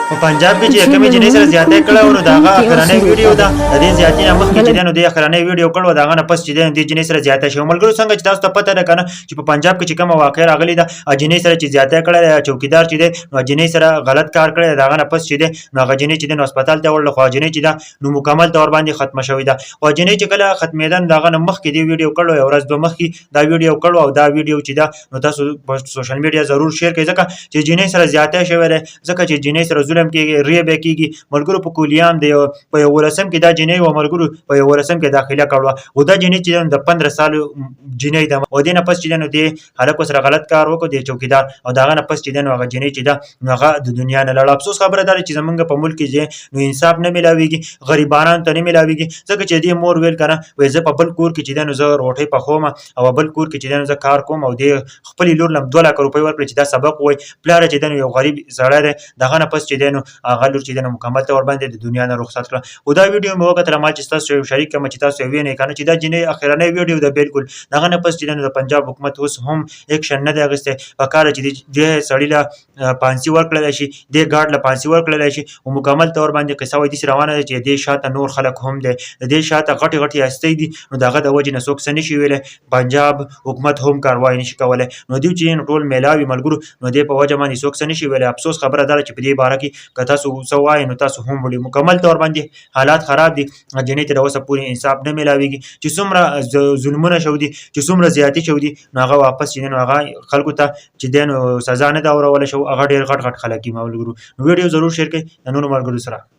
په پنجاب کې چې کومې جنۍ سره زیاتی کړی و، نو د هغه اخرنۍ ویډیو ده. د دې زیاتي نه مخکې چې دی نو دې اخرنۍ ویډیو کړو، د هغه نه پس چې دی دې جنۍ سره زیاتی شوی. ملګرو، څنګه چې تاسو ته پته ده که نه چې په پنجاب کې چې کومه واقعه راغلې ده، جنۍ سره چې زیاتی کړی دی، چوکیدار چې دی نو جنۍ سره غلط کار کړی دی. د هغه نه پس چې دی نو هغه جنۍ چې دی نو هسپتال ته وړله، خو جنۍ چې ده نو مکمل طور باندې ختمه شوې ده. خو جنۍ چې کله ختمېده نو د هغه نه مخکې دې ویډیو کړو، یو ورځ دوه مخکې دا ویډیو کړو. او دا ویډیو چې ده نو تاسو په سوشل میډیا ضرور شیر کړئ، ځکه چې جنۍ سره زیاتی شوی دی، ځکه چې جنۍ سره ظلم کیږي، ریب کیږي. ملګرو، په کولیام د په 11 کې دا جنۍ و، ملګرو، په 11 کې داخله کړوه. او دا جنۍ چې د 15 سالو جنۍ ده، او دې نه پس چې نو دې هلک سره غلط کار وکړ د چوکیدار، او د هغه نه پس چې نو هغه جنۍ چې ده نو هغه د دنیا نه لاړه. افسوس خبره ده چې زمونږ په ملک کې نو انصاف نه ملاویږي، غریبانو ته نه ملاویږي، ځکه چې دې مور ویل کنه وای زه په بل کور کې چې ده نو زه روټۍ پخوم او بل کور کې چې ده نو زه کار کوم. او دې خپلې لور لم 2 لکه روپۍ ورکړې چې دا سبق وای. پلار چې ده نو یو غریب سړی دی. دغه نه پس چې دی نو هغه لور چې دی نو مکمل طور باندې د دنیا نه رخصت کړه. او دا ویډیو مې وکتله، ما چې تاسو یو شریک کړم چې تاسو یې وینئ کنه چې دا جنۍ اخرنۍ ویډیو ده بالکل. دغه نه پس چې دی نو د پنجاب حکومت اوس هم اکشن نه دی اخیستی. پکار چې دې سړي له پانسي ورکړل شي، دې ګارډ له پانسي ورکړل شي. او مکمل طور باندې قصه وایي داسې روانه ده چې دې شاته نور خلک هم دی، د دې شاته غټې غټې هستۍ دي، نو د هغه د وجې نه څوک څه نشي ویلی، پنجاب حکومت هم کاروایی نشي کولی. نو دوی چې ټول میلاوي ملګرو، نو دې په وجه باندې څوک څه نشي ویلی. افسوس خبره ده چې په دې باره کې که تاسو څه وایئ نو تاسو هم وړي. مکمل طور باندې حالات خراب دي، جنې تر اوسه پورې انصاف نه میلاویږي. چې څومره ظلمونه شو دي، چې څومره زیاتی شو دي، نو هغه واپس چې نو هغه خلکو ته چې دی نو سزا نه ده اورول شو. هغه ډېر غټ غټ خلک دي ملګرو. نو ویډیو ضرور شیر کړئ د نورو ملګرو سره.